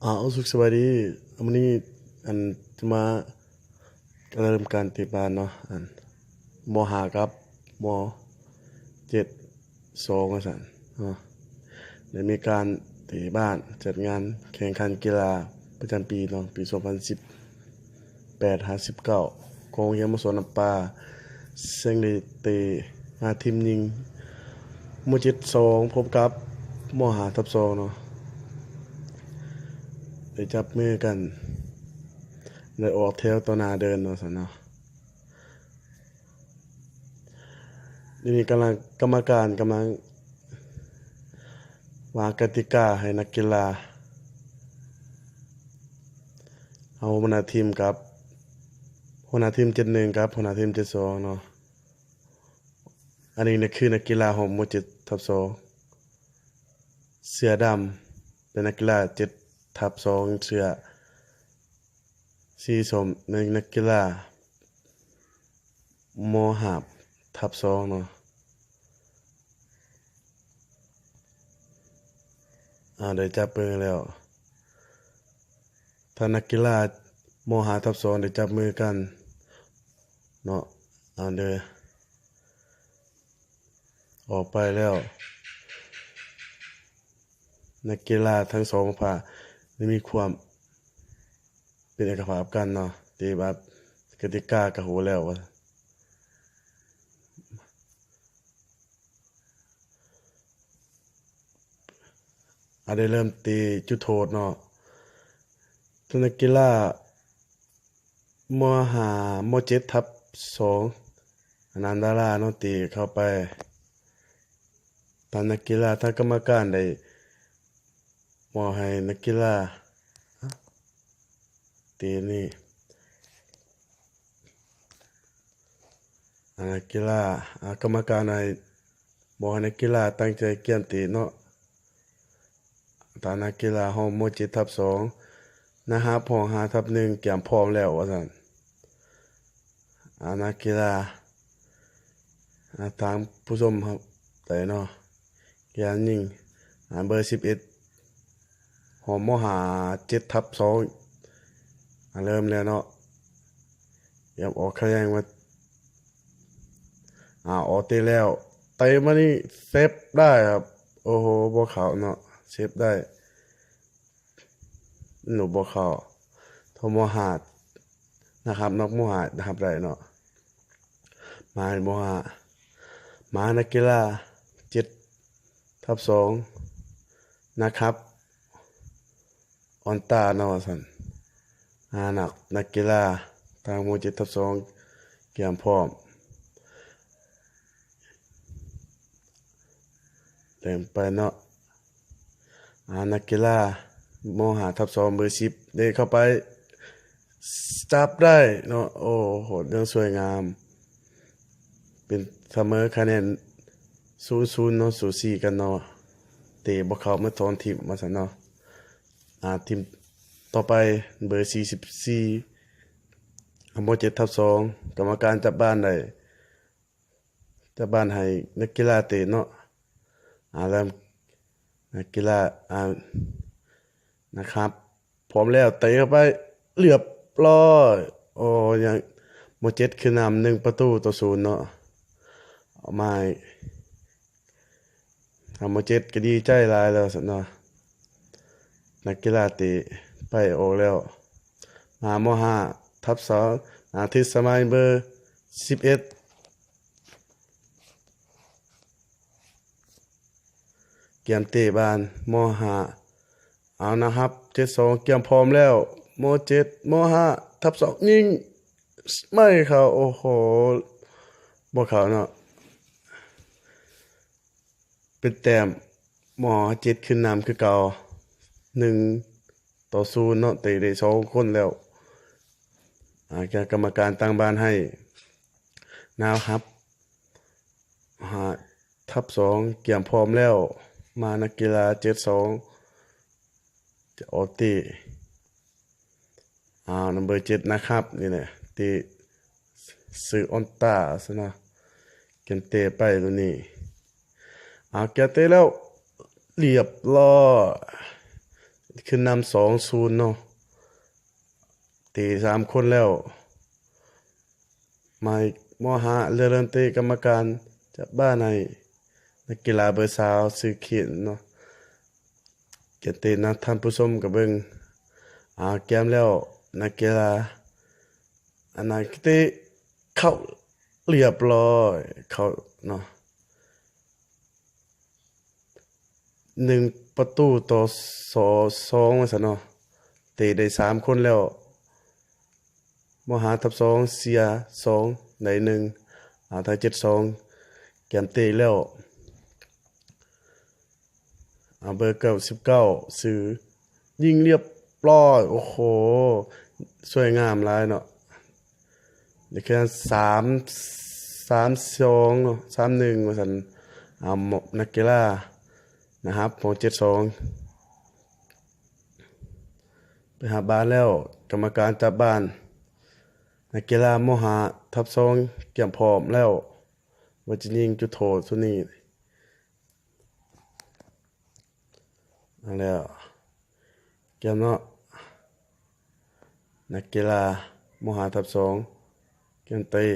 ອ້າວ ສຸກສະບາຍດີ. ມື້ນີ້ ອັນ ຈະມາເລີ່ມການເຕະບານເນາະ ອັນ ມໍຫ້າ ກັບ ມໍເຈັດ ສອງ ວ່າຊັ້ນເນາະ ໄດ້ມີການເຕະບານ ຈັດງານແຂ່ງຂັນກິລາປະຈຳປີເນາະ ປີສອງພັນສິບແປດຫາສິບເກົ້າ ຂອງໂຮງຮຽນມສ ນ້ຳປາ ເຊິ່ງໄດ້ເຕະ ຫາທີມຍິງ ມໍເຈັດສອງ ພົບກັບ ມໍຫ້າທັບສອງເນາະ ໄດ້ຈັບມືກັນ ໄດ້ອອກແຖວຕໍ່ໜ້າເດີ່ນເນາະ ຊັ້ນເນາະ. ດຽວນີ້ກຳລັງ ກຳມະການກຳລັງວາງກະຕິກາໃຫ້ນັກກິລາ ເອົາຫົວໜ້າທີມກັບ ຫົວໜ້າທີມເຈັດໜຶ່ງກັບຫົວໜ້າທີມເຈັດສອງເນາະ. ອັນນີ້ນະຄືນັກກິລາຂອງມໍເຈັດທັບສອງ ເສື້ອດຳ ເປັນນັກກິລາເຈັດທັບສອງ ເສື້ອສີສົ້ມ ແມ່ນນັກກິລາມໍຫ້າທັບສອງເນາະ. ອາ ໄດ້ຈັບມືແລ້ວ ທາງນັກກິລາມໍຫ້າທັບສອງ ໄດ້ຈັບມືກັນເນາະ ອາ ເດີ ອອກໄປແລ້ວ ນັກກິລາທັງສອງພາກໄດ້ມີຄວາມເປັນເອກະພາບກັນເນາະ ເຕະບານ ກະຕິກາກະຮູ້ແລ້ວວ່າ ອາ ໄດ້ເລີ່ມເຕະຈຸດໂທດເນາະ ທາງນັກກິລາ ມໍຫ້າ ມໍເຈັດທັບສອງ ອະນັນດາລາເນາະ ເຕະເຂົ້າໄປ ຕາມນັກກິລາ ທາງກຳມະການໄດ້ມອບໃຫ້ນັກກິລາ ເຕະນີ້ ອາ ນັກກິລາ ອາ ກຳມະການໃຫ້ ບອກໃຫ້ນັກກິລາຕັ້ງໃຈກຽມເຕະເນາະ ຕາມນັກກິລາຫ້ອງມໍເຈັດທັບສອງ ນະຮັບຫ້ອງຫ້າທັບໜຶ່ງ ກຽມພ້ອມແລ້ວ ວ່າຊັ້ນ ອາ ນັກກິລາ ອາ ທາງຜູ້ຊົມເຮົາໄດ້ເນາະ ກຽມຍິງ ອາ ເບີສິບເອັດ ຫ້ອງມໍຫ້າ ເຈັດທັບສອງ ອາ ເລີ່ມແລ້ວເນາະ ກຽມອອກຂະແໜງມາ ອາ ອອກເຕະແລ້ວ ເຕະມານີ້ ເຊບໄດ້ຄັບ ໂອ້ໂຫ ບໍ່ເຂົ້າເນາະ ເຊບໄດ້ ໂນ ບໍ່ເຂົ້າ ໂທມາຫາ ນະຄັບ ນອກມາຫາ ນະຄັບໄດ້ເນາະ ມາໃຫ້ມາຫາ ມານັກກິລາ ເຈັດທັບສອງ ນະຄັບ ອອນຕາເນາະ ວ່າຊັ້ນ ອາ ນັກ ນັກກິລາ ທາງໝູ່ເຈັດທັບສອງ ກຽມພ້ອມ ເລີ່ມໄປເນາະ ອາ ນັກກິລາ ມໍຫ້າທັບສອງ ເບີສິບ ເດ້ເຂົ້າໄປ ຈັບໄດ້ເນາະ ໂອ້ໂຫ ຢ່າງສວຍງາມ ເປັນສະເໝີຄະແນນ ສູນສູນ ເນາະ ສູສີກັນເນາະ ເຕະບໍ່ເຂົ້າ ມາຖອນຖິ້ມ ວ່າຊັ້ນເນາະ ອາ ທີມຕໍ່ໄປ ເບີສີ່ສິບສີ່ ອາ ມໍເຈັດທັບສອງ ກຳມະການຈັບບານໄດ້ ຈັບບານໃຫ້ນັກກິລາເຕະເນາະ ອາ ເລີ່ມ ນັກກິລາ ອາ ນະຄັບ ພ້ອມແລ້ວ ເຕະເຂົ້າໄປ ລຽບຮ້ອຍ ໂອ້ ຍັງ ມໍເຈັດຂຶ້ນນຳ ໜຶ່ງປະຕູຕໍ່ສູນເນາະ ເອົາມາໃຫ້ ທາງມໍເຈັດກໍດີໃຈຫຼາຍແລ້ວຊັ້ນເນາະ ນັກກິລາເຕະໄປອອກແລ້ວ ມາມໍຫ້າທັບສອງ ອາ ທິດສະໄໝ ເບີສິບເອັດ ກຽມເຕະບານ ມໍຫ້າ ເອົານະຄັບ ເຈັດສອງ ກຽມພ້ອມແລ້ວ ມໍເຈັດ ມໍຫ້າທັບສອງ ຍິງ ໄໝ້ເຂົ້າ ໂອ້ໂຫ ບໍ່ເຂົ້າເນາະ ເປັນແຕ້ມ ມໍຫ້າ ເຈັດຂຶ້ນນຳຄືເກົ່າ ໜຶ່ງຕໍ່ສູນເນາະ ເຕະໄດ້ສອງຄົນແລ້ວ ອາ ກຳມະການຕັ້ງບານໃຫ້ ນະຄັບ ຫ້າທັບສອງ ກຽມພ້ອມແລ້ວ ມານັກກິລາ ເຈັດສອງ ຈະອອກເຕະ ອ້າວ ນຳເບີເຈັດນະຄັບ ນີ້ແຫຼະ ເຕະຊື່ອອນຕາຊະນະ ກຽມເຕະໄປໂຕນີ້ ອ້າວ ກຽມເຕະແລ້ວ ລຽບຮ້ອຍ ຂຶ້ນນຳສອງສູນເນາະ ເຕະສາມຄົນແລ້ວ ໝາຍ ມໍຫະເລີ່ມເຕະ ກຳມະການຈັບບານໃຫ້ນັກກິລາເບີຊາວຊື່ເຂນເນາະ ກຽມເຕະນະ ທ່ານຜູ້ຊົມກໍເບິ່ງ ອາ ກຽມແລ້ວ ນັກກິລາ ອັນນັ້ນເຕະເຂົ້າ ລຽບຮ້ອຍ ເຂົ້າເນາະ ໜຶ່ງປະຕູຕໍ່ສອງວ່າຊັ້ນເນາະ ເຕະໄດ້ສາມຄົນແລ້ວ ມໍຫະທັບສອງເສຍສອງ ໄດ້ໜຶ່ງ ອາ ໄທເຈັດສອງ ກຽມເຕະແລ້ວ ອາ ເບີເກົ້າສິບເກົ້າ ຊື່ ຍິງລຽບຮ້ອຍ ໂອ້ໂຫ ສວຍງາມຫຼາຍເນາະ ນີ້ຄືສາມ ສາມສອງເນາະ ສາມໜຶ່ງວ່າຊັ້ນ ອາ ນັກກິລານະຮັບ ຫົກເຈັດສອງ ໄປຫາບານແລ້ວ ກຳມະການຈັບບານ ນັກກິລາມໍຫະທັບສອງກຽມພ້ອມແລ້ວ ວ່າຈະຍິງຈຸດໂທດຊຸດນີ້ ເອົາແລ້ວ ກຽມເນາະ ນັກກິລາມໍຫະທັບສອງ ກຽມເຕະ